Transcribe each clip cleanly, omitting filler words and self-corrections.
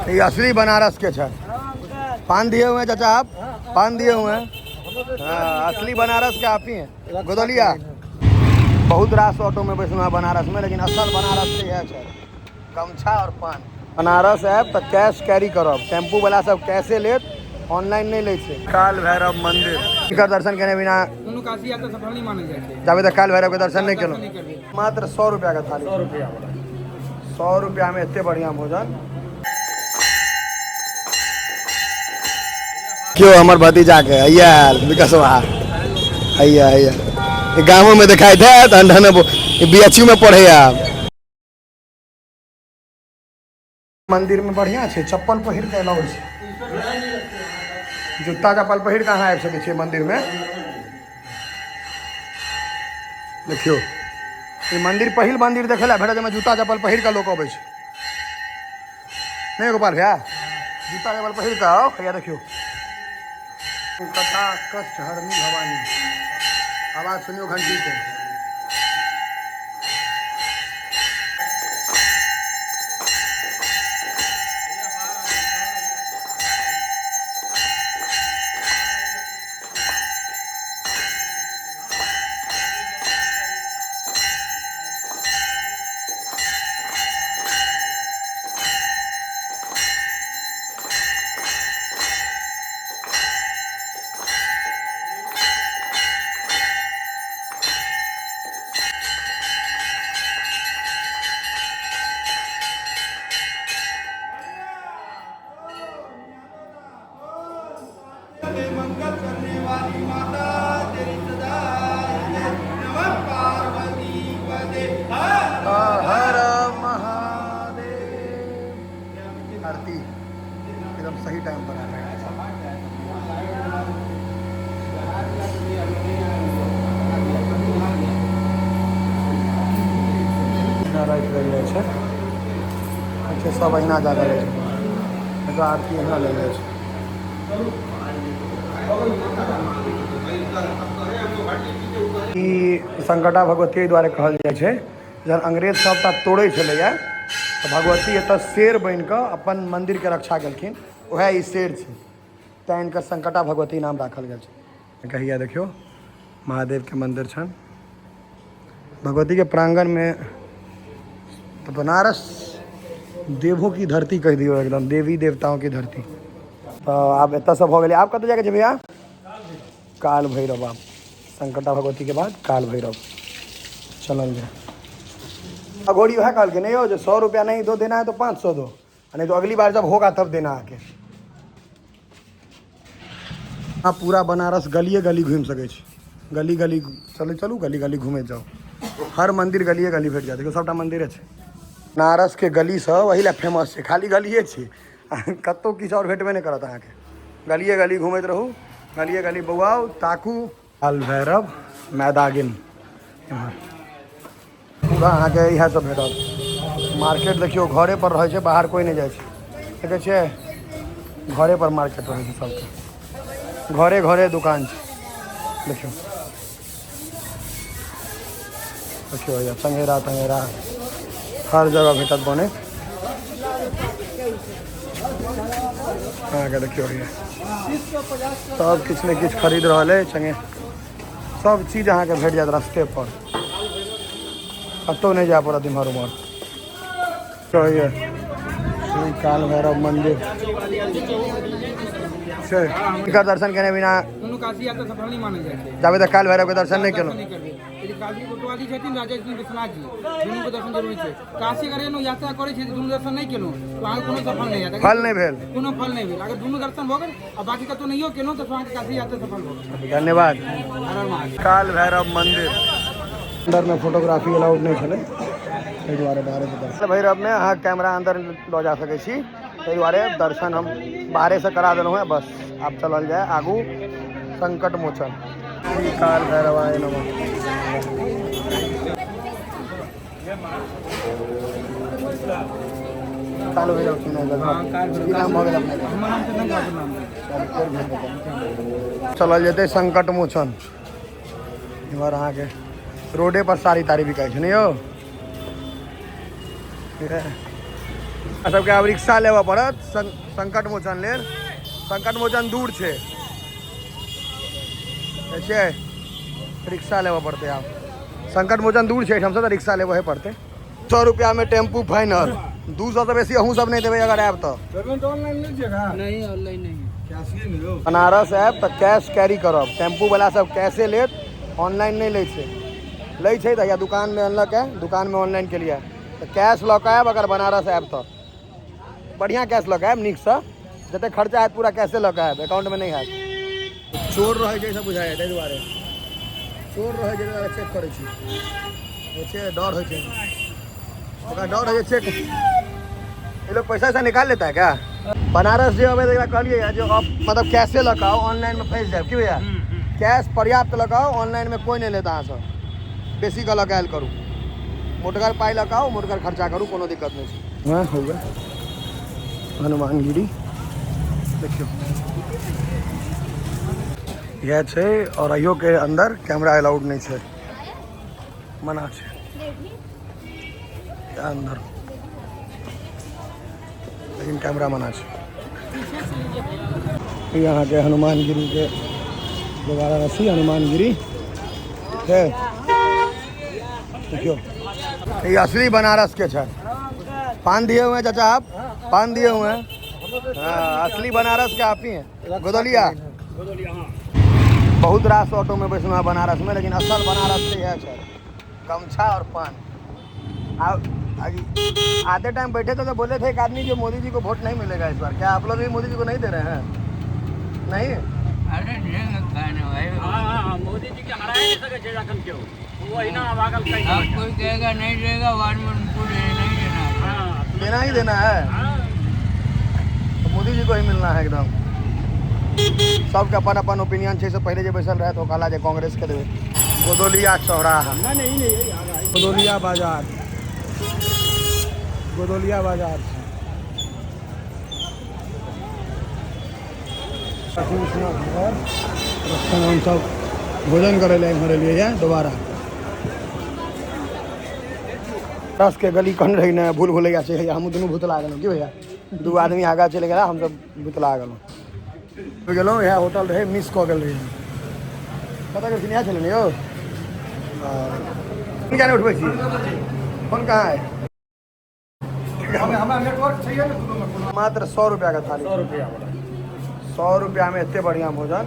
ये असली बनारस के छै। पान दिए हुए हैं चाचा आप, पान दिए हुए हैं। हाँ, असली बनारस के आप ही हैं। गोदौलिया बहुत रास ऑटो में बैसलहुँ हैं बनारस में, लेकिन असल बनारस के इएह छै, गमछा और पान। बनारस आयब तऽ कैश कैरी करब, टेम्पू वाला सब कैशे लेत, ऑनलाइन नहि लै छै। काल भैरव मंदिर एकर दर्शन केने बिना कोनो काशी यात्रा सफल नहि मानल जाइ छै। जाबे तक काल भैरव के दर्शन नहि केलहुँ। नहि करबै। मात्र 100 रुपया के थाली, 100 रुपया में एते बढ़िया भोजन। क्यों हमर भतीजा के हैया आयल विकसवा, हैया हैया ई गामो में देखाइत है तहन ढन बी एच यू में पढ़े आब। मंदिर में बढ़िया छै, चप्पल पहिर के अलाउ छै, जूता चप्पल पहिर के अहाँ आबि सकै छियै मंदिर में। देखियौ ई मंदिर पहिल मंदिर देखै लए भेटत जाहिमे जूता चप्पल पहिर के लोक अबै छै। नहीं गोपाल भैया, जूता चप्पल पहिर के आओ। भैया देखियौ कथा कष्ट हरनी भवानी, आवाज सुनियो घंटी के। मंगल करने वाली माता तेरी सदा नमः पार्वती पते हर हर महादेव। आरती एकदम सही टाइम पर आ रहा है। राखि देल जाइ छै। अच्छा, सब अहिना जा रहल छै, एकर आरती अहिना लेल जाइ छै। ई संकटा भगवती एहि दुआरे कहल जाइ छै, जहन अंग्रेज सबटा तोड़ै छलैया तऽ भगवती एतऽ शेर बनि कऽ अपन मन्दिरके रक्षा केलखिन, उएह ई शेर छै, तैँ हिनकर संकटा भगवती नाम राखल गेल छै। कहिया देखियौ महादेवके मन्दिर छनि भगवतीके प्रांगणमे। तऽ बनारस देवों की धरती कहि दियौ, एकदम देवी देवताओं की धरती। तऽ आब एतऽसँ भऽ गेलै, आब कतऽ जाइके छै भैया? काल भैरव। आब संकटा भगवतीके बाद काल भैरव चलल जाय। अघोरी वएह कहलखिन यौ जे 100 रुपया नहीं दो, देना है तो 500 दो, नहीं तो अगली बार जब होगा तब देना आके। अहाँ पूरा बनारस गलिए गली घुमि सकै छी, गली गली चलू चलू, गली गली घुमैत जाउ, हर मंदिर गलिए गली भेट जायत। देखियौ सबटा मंदिरे छै। बनारस के गली सब एहि लए फेमस छै, खाली गलिए छै, कतहु किछु आओर भेटबे नहि करत अहाँके। गलिए गली घुमैत रहू, गलिए गली बौआउ ताकू। काल भैरव मैदागिन, एम्हर पूरा अहाँके इएह सब भेटत। मार्केट देखियौ घरे पर रहै छै, बाहर कोइ नहि जाइ छै। देखै छियै घरे पर मार्केट रहै छै सबके, घरे घरे दुकान छै। देखियौ देखियौ भैया चंगेरा तंगेरा हर जगह भेटत बने अहाँके। देखियौ भैया सब किछु ने किछु खरीद रहल अइ, चंगे सब चीज अहाँके भेट जायत रस्ते पर, कतहु नहि जाय पड़त इम्हर उम्हर। कहैए श्री काल भैरव मंदिर छै, एकर दर्शन केने बिना कोनो काशी यात्रा सफल नहि मानल जाइ छै। जाबे तक काल भैरव के दर्शन नहि केलहुँ। नहि करबै। यदि काशी कोतवाली छथिन राजा श्री विश्वनाथ जी, दुनूके दर्शन जरूरी छै। काशी अगर एनो यात्रा करै छै, दुनू दर्शन नहि केलहुँ तऽ अहाँके कोनो सफल नहि हैत, फल नहि भेल, कोनो फल नहि भेल। अगर दुनू दर्शन भऽ गेल आ बाकी कतहु नहियो केलहुँ तऽ अहाँके काशी यात्रा सफल भऽ गेल। धन्यवाद। हर हर महादेव। काल भैरव मंदिर अंदर में फोटोग्राफी अलाउड नहि छलै, ताहि दुआरे बाहरेसँ दर्शन। भैरवमे अहाँ कैमरा अंदर लऽ जा सकै छी, ताहि दुआरे दर्शन हम बाहरेसँ करा देलहुँ हेँ। बस आब चलल जाय आगू। संकट मोचन श्री काल भैरवाय नमः। काल भैरव की नाम हाँ, काल भैरव। की नाम भऽ गेल अपनेके? हमर नाम चंदन ठाकुर नाम भेल। फेर भेट हेतै। चलल जेतै संकट मोचन। इम्हर अहाँके रोडे पर साड़ी ताड़ी बिकाइ छै ने यौ? सबके आब रिक्शा लेबऽ पड़त संकट मोचन लेल। संकट मोचन दूर छै, छै रिक्शा लेबऽ पड़तै आब। संकट मोचन दूर छै एहिठामसँ, तऽ रिक्शा लेबहे पड़तै। 100 रुपैआमे टेम्पू फाइनल। 200 से बेसी अहूँ सब नहि देबै अगर आयब तऽ। पेमेंट ऑनलाइन लीजिएगा? नहीं, ऑनलाइन नहीं। कैश ही नहीं हो। बनारस आयब तऽ कैश कैरी करब। टेम्पू वाला सब कैशे लेत, ऑनलाइन नहि लै छै। लै छै तऽ या दुकानमे अनलक है, दुकानमे ऑनलाइन केलियै तऽ कैश लऽ कऽ आयब। अगर बनारस आयब तऽ बढ़िआँ कैश लऽ कऽ आयब, नीकसँ जतेक खर्चा हैत पूरा कैशे लऽ कऽ आयब, अकाउंटमे नहि हैत। चोर रहै छै सब बुझाइए, ताहि दुआरे चोर रहै छै, ताहि दुआरे चेक करै छी। छै डर होइ छै, ओकरा डर होइ छै चेक। ये लोग पैसा वैसा निकाल लेता है क्या? बनारस जे अबै तऽ एकरा कहलियै जे अब मतलब कैशे लऽ कऽ आउ, ऑनलाइनमे फँसि जायब। की भैया, कैश पर्याप्त लऽ कऽ आउ, ऑनलाइनमे कोइ नहि लेत अहाँसँ। बेसी कऽ लऽ कऽ आयल करू, मोटगर पाइ लऽ कऽ आउ, मोटगर खर्चा करू, कोनो दिक्कत नहि छै। हँ, हो गेल हनुमानगिरी। देखियौ इएह छै। आओर अहियोके अन्दर कैमरा अलाउड नहि छै, मना छै अन्दर, लेकिन कैमरा मना छै। ई अहाँके हनुमानगिरीके वाराणसी हनुमानगिरी छै। देखियौ ई असली बनारस के छै। पान दिए हुए हैं चाचा, आप पान दिए हुए हैं। हाँ, असली बनारस के आप ही हैं। गोदौलिया बहुत रास ऑटो में बैसलहुँ हैं बनारस में, लेकिन असल बनारस के इएह छै, गमछा और पान। आते टाइम बैठे थे तो बोले थे एक आदमी जो मोदी जी को वोट नहीं मिलेगा इस बार। क्या आप लोग भी मोदी जी को नहीं दे रहे हैं? नहीं, अरे खाने भाई। हाँ, मोदी जी के हरा नहीं सके छै जखन केओ ओहिना अभागल कहि अब कोई कहेगा नहीं देगा, बाद में उनको देना ही देना है। हाँ, देना ही देना है, तो मोदी जी को ही मिलना है एकदम। सबके अपन अपन ओपिनियन छै। से पहिले जे बैसल रहे तो कहला जे कांग्रेस के देबै। गोदौलिया चौराहा, गोदौलिया बाजार, गोदौलिया बाजार छै। एखन हमसब भोजन करै लए एम्हर एलियै यऽ दोबारा। रस के गली कन रही ने भूल भुलैया छै, हमहूँ दुनू भुतला गेलहुँ। की भैया, दू आदमी आगाँ चलि गेला, हमसब भुतला गेलहुँ। गेलहुँ इएह होटल रहै, मिस कऽ गेल रही। कतऽ गेलखिन? इएह छलै ने यौ? किया नहि उठबै छी फोन? कहाँ है? हमरा नेटवर्क चाहिए ने दुनू में। मात्र 100 रुपया के थाली, 100 रुपया, 100 रुपया में एते बढ़िया भोजन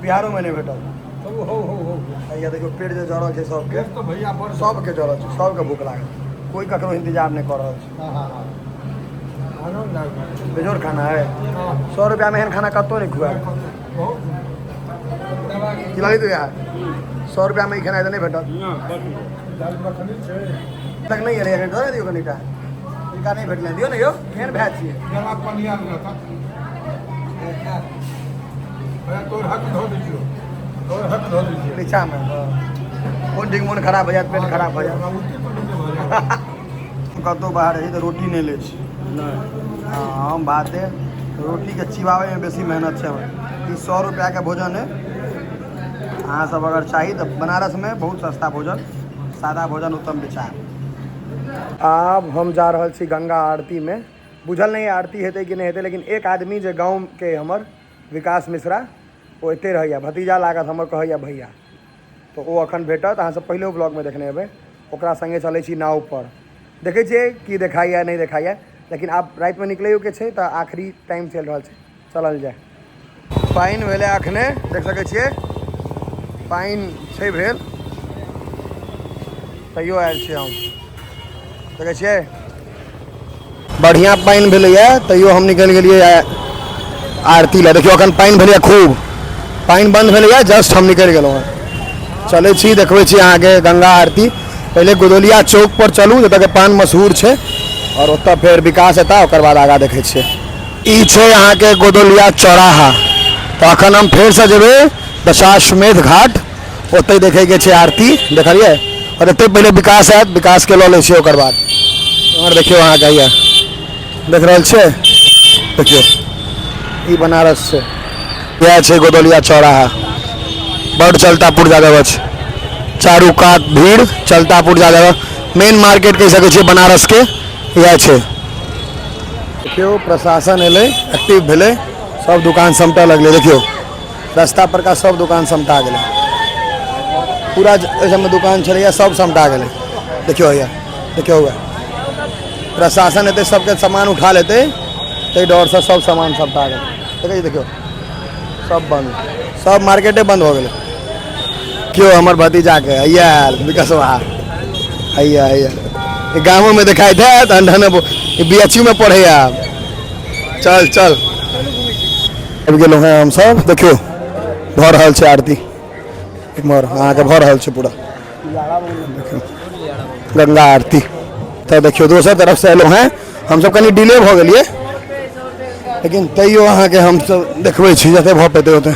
बिहारो में नहीं भेटल। हो हो हो हो। हैया देखियौ पेट जे जरल छै सबके, तो भैया बड़ सबके जरल छै, सबके भूख लागल, कोई ककरो इंतजार नहीं कऽ रहल छै। हाँ हाँ हाँ, आनंद आबि गेल। बेजोड़ खाना है। 100 रुपया में एहन खाना कतहु नहि खुआएब। बहुत। की लागैत यार, 100 रुपया में ई खेनाइ तऽ नहि भेटत। दाल मखनी छै। तक नहि एलै एखन, दऽ दियौ कनिटा। हिनका नहि भेटलनि, दियौ ने यौ। केहन भए छियै? जरा पनिया रहता, तोर हक धो दीजियो, तोर हक धो दीजिए। नीचामे कोन ठीक मोन खराब हो जायत, पेट खराब हो जायत। कतहु बाहर रही तऽ रोटी नहि लै छी। हँ, हम भाते रोटीके चिबाबैमे बेसी मेहनत छै हमरा। ई 100 रुपैआके भोजन है। अहाँ सब अगर चाही तऽ बनारसमे बहुत सस्ता भोजन, सादा भोजन उत्तम विचार। आब हम जा रहल छी गंगा आरतीमे। बुझल नहि आरती हेतै कि नहि हेतै, लेकिन एक आदमी जे गाँवके हमर विकास मिश्रा, ओ एते रहैया, भतीजा लागत हमर, कहैया भैया, तऽ ओ अखन भेटत। अहाँ सब पहिलो ब्लॉगमे देखने हेबै। ओकरा संगे चलै छी नाव पर, देखै छियै की देखाइया नहि देखाइया। लेकिन आब रातिमे निकलैयोके छै तऽ आखिरी टाइम चलि रहल छै, चलल जाय। पानि भेलै अखने, देख सकै छियै पानि छै भेल, तैयो आयल छियै हम। देखै छियै बढ़िआँ पानि भेलैए, तैयो हम निकलि गेलियै आरती लए। देखियौ अखन पानि भेलैए खूब, पानि बन्द भेलैए जस्ट, हम निकलि गेलहुँ हँ। चलै छी, देखबै छी अहाँके गंगा आरती। पहिले गोदौलिया चौक पर चलू, जतऽके पान मशहूर छै, और ओतऽ फेर विकास हेता, ओकर बाद आगाँ देखै छियै। ई छै अहाँके गोदौलिया चौराहा। तऽ अखन हम फेरसँ जेबै दशाश्वमेध घाट, ओतहि देखैके छै आरती, देखलियै? आओर एतहि पहिले विकास आयत, विकासके लऽ लै छियै, ओकर बाद एम्हर देखियौ अहाँके हैया देख रहल छियै। देखियौ ई बनारस छै, इएह छै गोदौलिया चौराहा। बड चलता पुरजा जगह छै, चारू कात भीड़, चलता पुरजा जगह, मेन मार्केट कहि सकै छियै बनारस के, इएह छै। देखियौ प्रशासन एलै, एक्टिव भेलै, सब दुकान समटऽ लगलै। देखियौ रास्ता परका सब दुकान समटा गेलै, पूरा एहि सबमे दुकान छलैया सब समटा गेलै। देखियौ हैया, देखियौ हुए प्रशासन एतै, सबके सामान उठा लेतै, ताहि डरसँ सब सामान समटा गेलै। देखै छी, देखियौ सब बन्द, सब मार्केटे बन्द भऽ गेलै। केओ हमर भतीजाके हैया आयल विकसवा, हैया हैया ई गामोमे देखाइत है तहन ढन बी एच यू मे पढ़ैया आब। चल चल आबि गेलहुँ हेँ हमसब। देखियौ भऽ रहल छै आरती, एम्हर अहाँके भऽ रहल छै पूरा, देखियौ गंगा आरती। तऽ देखियौ दोसर तरफसँ एलहुँ हेँ हमसब, कनि डिले भऽ गेलियै, लेकिन तैयो अहाँके हमसब देखबै छी जते भऽ पेतै ओते।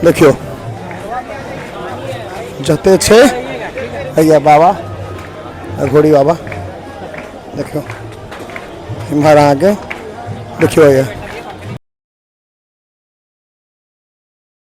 देखियौ जते छै हैया बाबा अघोरी बाबा। देखियौ एम्हर अहाँके देखियौ हैया